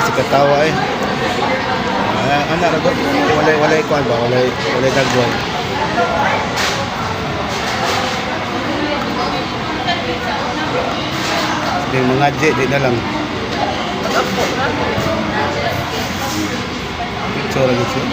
Si katawa eh. Ah, ana ra ko. Walay kuan ba? Walay dagway. Di mga J, di na lang. Mag-apo na. Picture lang siya.